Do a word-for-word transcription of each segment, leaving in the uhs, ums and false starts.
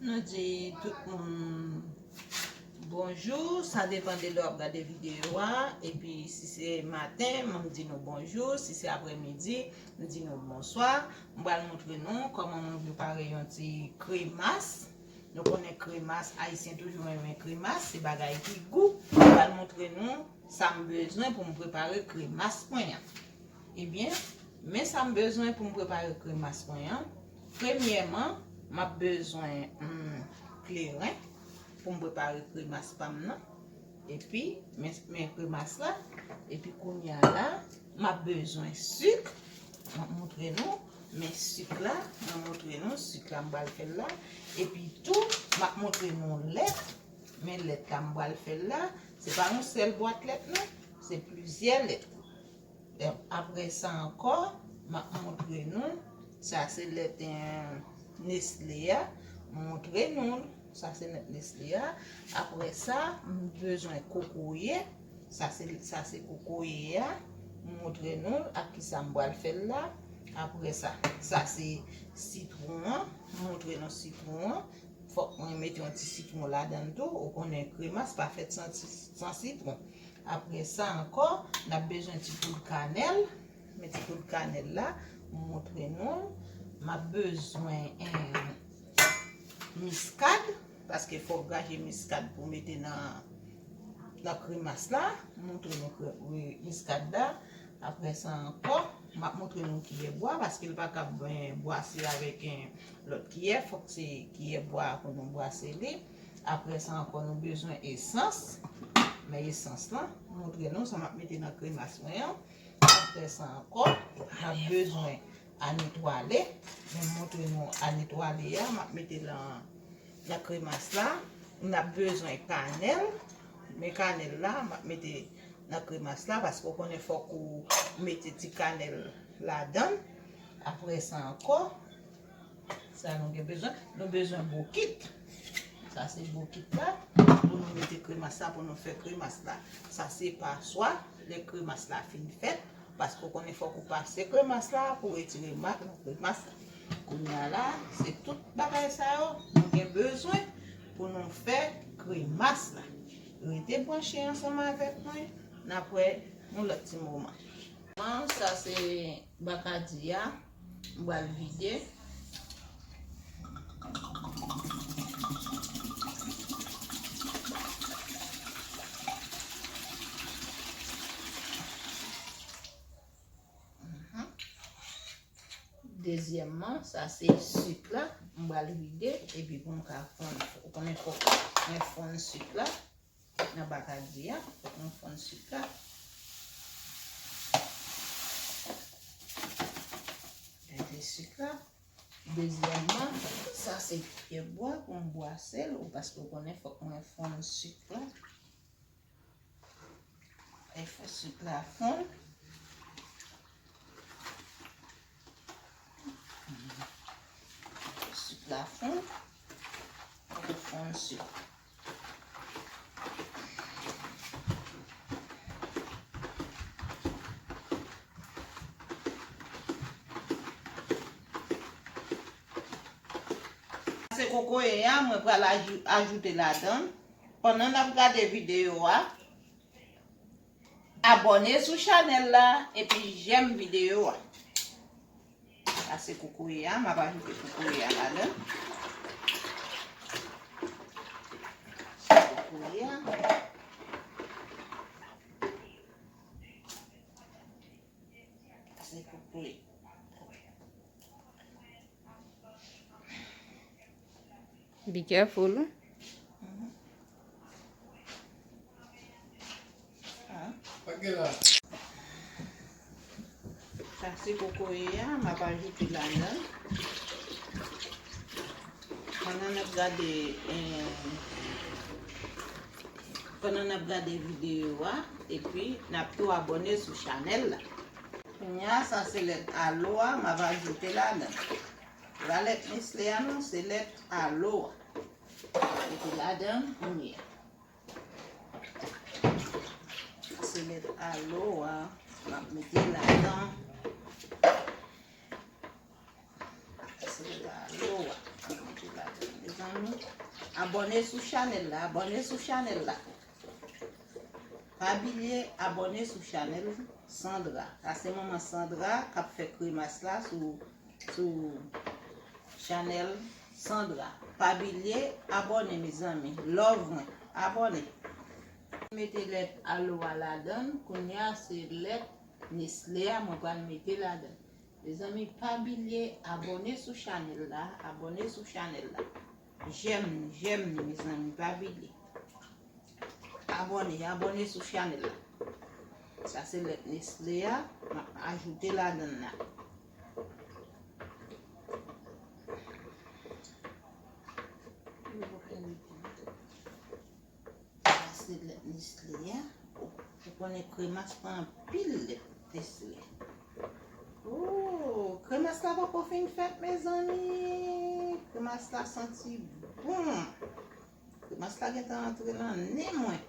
Nou di tout moun bonjou, sa depann de lè w ap gade videyo a. Epi si se maten, m di nou bonjou, si se aprèmidi, m di nou bonswa. M pral montre nou kòman mwen prepare yon ti kremas. Nou konnen kremas, Ayisyen toujou renmen kremas, se bagay ki gou. M pral montre nou sa m bezwen pou m prepare kremas mwen an. Ebyen, men sa m bezwen pou m prepare kremas mwen an. Premyèman, m ap bezwen, hmm, kleren pou m prepare kremas pa m nan. Epi, men, men kremas la. Epi kounye a la, m ap bezwen sik. M ap montre nou, men sik la, m ap montre nou sik la m pral fè l la. Epi tou, m ap montre nou lèt. Men lèt la m pral fè l la, se pa yon sèl bwat lèt non, se plizyè lèt. Apre sa ankò, m ap montre nou, sa se lèt, eh, Nestlé a, m montre nou l, sa se lèt Nestlé a. Apre sa, m bezwen kokoye, sa se, sa se kokoye a, m montre nou l ak kisa m pral fè l la. Apre sa, sa se sitwon an, m montre nou sitwon an. Fòk mwen mete yon ti sitwon ladan l tou. Ou konnen kremas pa fèt san, san sitwon. Apre sa ankò, n ap bezwen ti poud kanèl. Men ti poud kanèl la, m montre nou. M ap bezwen, eh, miskad, paske fòk rache miskad pou mete nan, nan kremas la. M montre nou kre-, wi, miskad la. Apre sa ankò, m ap montre nou kiyè bwa, paske l pa kab, eh, bwase avèk, eh, lòt kiyè, fòk se kiyè bwa pou nou bwase li. Apre sa ankò, nou bezwen esans. Men esans lan, m montre nou sa m ap mete nan kremas mwen an. Apre sa ankò, n ap bezwen a netwale. Men m montre nou a netwale a, m ap mete nan, nan kremas la. N ap bezwen kanèl. Men kanèl la, m ap mete nan kremas la, paske w konnen fòk ou mete ti kanèl ladan l. Apre sa ankò, sa nou gen bezwen, nou bezwen bokit. Sa se bokit la, pou nou mete kremas la, pou nou fè kremas la. Sa se paswa, lè kremas la fin fèt, paske w konnen fòk ou pase kremas la pou retire mak nan kremas la. Kounye a la, se tout bagay sa yo nou gen bezwen pou nou fè kremas la. Rete branche ansanm avèk mwen, n ap wè yon lòt ti moman. Sa se bakadi a, m pral vide. Mhm. Dezyèmman, sa se sik la, m pral vide, epi pou m ka fonn, ou konnen fòk mwen fonn sik la. Nan bakadi a, fòk nou fonn sik la. Mete sik la. Dezyèmman, sa se pyebwa pou m bwase l, ou paske w konnen fòk mwen fonn sik la. E fè sik la fonn. Sik la fonn. Fòk ou fonn sik. Se kokoye a, mwen pral ajou-, ajoute ladan. Pandan n ap gade videyo a, abòne sou chanèl la epi jèm videyo a. Sa se kokoye a, m ap ajoute kokoye a ladan. Kokoye a. Sa se kokoye. Be careful. Sa se kokoye a, m ap ajoute ladan. Pandan n ap gade, eh, pandan n ap gade videyo a, epi n ap tou abòne sou chanèl la. Kounye a, sa se lèt alo a, m ap ajoute ladan. Pa lèt Nestlé a non, se lèt alo a. Mete ladan kounye a. Se lèt alo a, m ap mete ladan. Se lèt alo a, m ap mete ladan. Abòne sou chanèl la, abòne sou chanèl la. Pa bliye abòne sou chanèl Sandra. Sa se manman Sandra k ap fè kremas la sou, sou chanèl Sandra. Pa bliye abòne, mezanmi. Love mwen. Abòne. Mete lèt alo a ladan l. Kounye a, se lèt Nestlé a mwen pral mete ladan l. Mezanmi, pa bliye abòne sou chanèl la, abòne sou chanèl la. Jèm ni, jèm ni, mezanmi, pa bliye. Abòne, abòne sou chanèl la. Sa se lèt Nestlé a, m ap ajoute ladan l la. Sa se lèt Nestlé a. Ou konnen kremas pran anpil lèt Nestlé. Oh, kremas la poko fin fèt, mezanmi. Kremas la santi bon. Kremas la gentan antre nan nen mwen.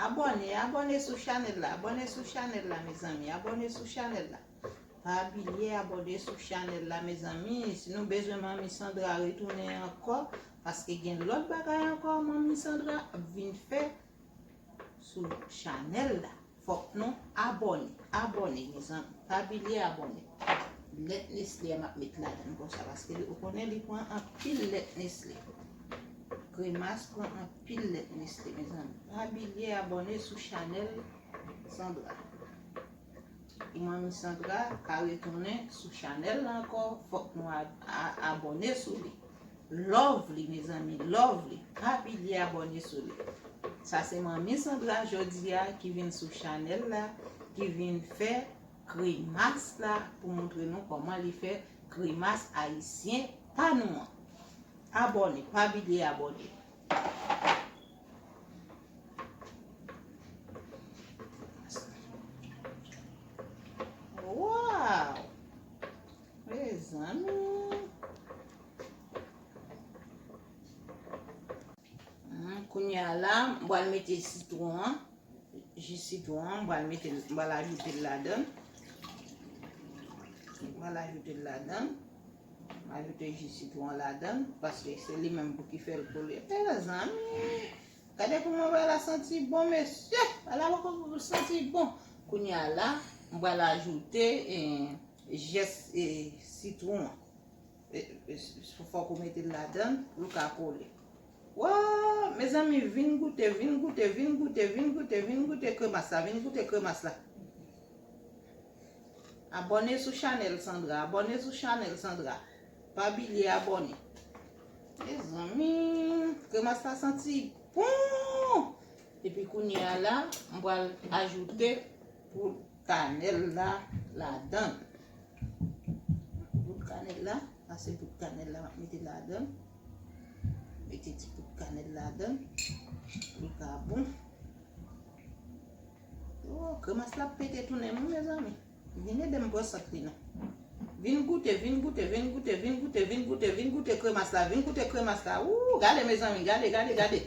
Abòne, abòne sou chanèl la, abòne sou chanèl la, mezanmi, abòne sou chanèl la. Pa bliye abòne sou chanèl la, mezanmi. Si nou bezwen Manmi Sandra retounen ankò, paske gen lòt bagay ankò Manmi Sandra ap vin fè sou chanèl la. Fòk nou abòne, abòne, mezanmi. Pa bliye abòne. Lèt Nestlé a m ap met ladan l konsa, paske ou konnen li pran anpil lèt Nestlé. Kremas pran anpil lèt Nestlé, mezanmi. Pa bliye abòne sou chanèl Sandra. Pou Manmi Sandra ka retounen sou chanèl la ankò, fòk nou a, a, abòne sou li. Love li, mezanmi, love li. Pa bliye abòne sou li. Sa se Manmi Sandra jodi a ki vin sou chanèl la, ki vin fè kremas la pou montre nou kòman li fè kremas ayisyen pa nou an. Abòne, pa bliye abòne. Wow! Mezanmi. Hmm, kounye a la, m pral mete sitwon an. Ji sitwon an, m pral mete, m pral ajoute l ladan. M pral ajoute l ladan. M ajoute ji sitwon an ladan, paske se li menm pou ki fè l kole. Mezanmi, gade kòman bagay la santi bon, mesye. Bagay la poko santi bon. Kounye a la, m pral ajoute, eh, zès, eh, sitwon an. E, e, fòk ou mete l ladan pou l ka kole. Wa, mezanmi, vin goute, vin goute, vin goute, vin goute, vin goute kremas la, vin goute kremas la. Abòne sou chanèl Sandra, abòne sou chanèl Sandra. Pa bliye abòne. Mezanmi, kremas la santi bon. Epi kounye a la, m pral ajoute poud kanèl la ladan. Poud kanèl la, sa se poud kanèl la m ap mete ladan. Mete ti poud kanèl ladan. Li ka bon. Oh, kremas la ap pete tounen m wi, mezanmi. Vin ede m pran sant li non. Vin goute, vin goute, vin goute, vin goute, vin goute, vin goute kremas la, vin goute kremas la. Ooh, gade mezanmi, gade, gade, gade.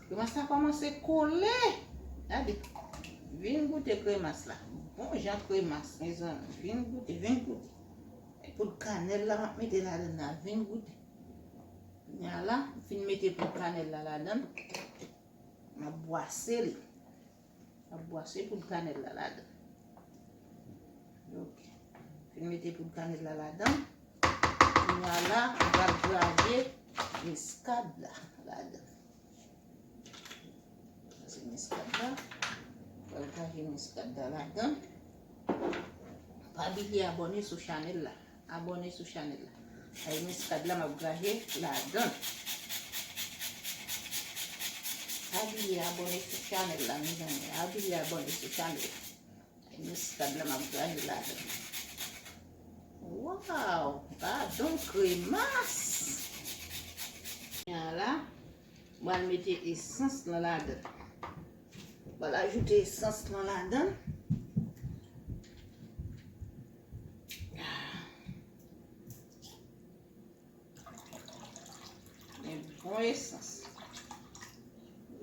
Kremas la kòmanse kole. Gade. Vin goute kremas la. Bon jan kremas, mezanmi. Vin goute, vin goute. E poud kanèl la, m ap mete ladan la. Vin goute. Kounye a la, m fin mete poud kanèl la ladan. M ap bwase li. M ap bwase poud kanèl la ladan. Ok. Fin mete poud kanèl la ladan. Kounye a la, m pral grate miskad la ladan. Sa se miskad la. M pral grate miskad la ladan. Pa bliye abòne sou chanèl la. Abòne sou chanèl la. Ay miskad la m ap grate ladan. Pa bliye abòne sou chanèl la, mezanmi. Pa bliye abòne sou chanèl la. Ay miskad la m ap grate ladan. Waw! Gadon kremas! Kounye a la, m pral mete esans lan ladan. M pral ajoute esans lan ladan. Gen bon esans.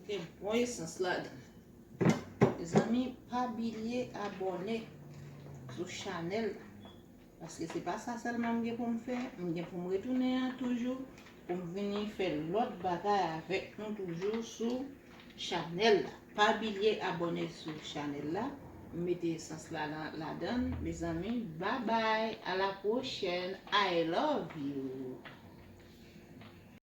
Gen bon esans ladan. Mezanmi, pa bliye abòne sou chanèl la. Paske se pa sa sèlman m gen pou m fè. M gen pou m retounen an toujou. Pou m vini fè lòt bagay avèk nou toujou sou chanèl la. Pa bliye abòne sou chanèl la. M mete esans la nan ladan l, mezanmi. Babay, a la pwochèn. I love you.